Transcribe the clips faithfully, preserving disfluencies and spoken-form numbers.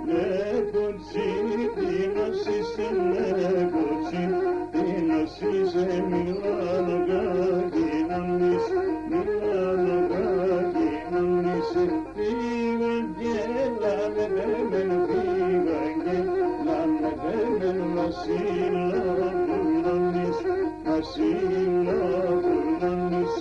Νεκοτσί, τίνος είσαι, νεκοτσί; Τίνος είσαι; Μίλα λογάκι να μη σ', μίλα λογάκι να μη σ'. Φύγαν κι έλανε, πέμεν, φύγαν κι έλανε, πέμεν, Βασιλόπουλο μη σ', Βασιλόπουλο μη σ'.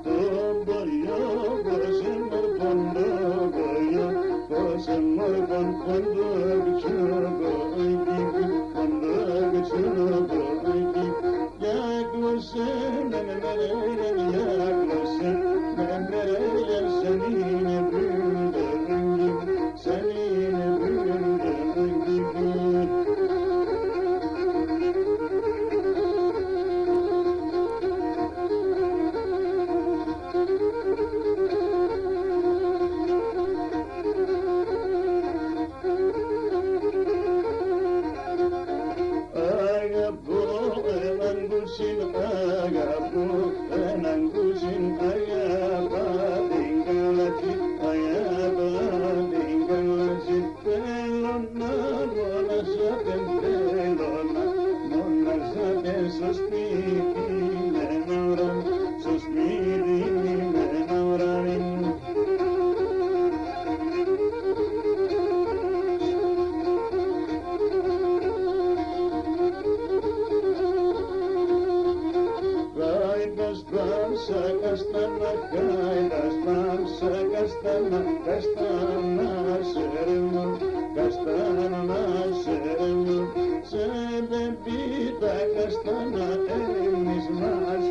Τον παλιό Κοσμορκόν, τον παλιό Κοσμορκόν, ποντόκ τσομπόκι, ποντόκ τσομπόκι. Γιάκλωσεν με, με, με, με, γιάκλωσεν με, με, με, ρε, για σ' αν είναι πουλταρούκι, σ' αν είναι πουλταρούκι. Αγαπώ έναν κουτσίν, αγαπώ έναν κουτσίν, αγαπά την Καλατζή, αγαπά την Καλατζή. Θέλω να δω, να σ' ατεν, θέλω να δω, να σ' ατεν, σο σπίτι με έναν ουρανί, σο σπίτι με έναν ουρανί. Χάιντας πάμ' σα καστανά, χάιντας πάμ' σα καστανά, καστανά σερεμόν, καστανά σερεμόν. Σ' εμπέμπει τα καστανά, εμείς μας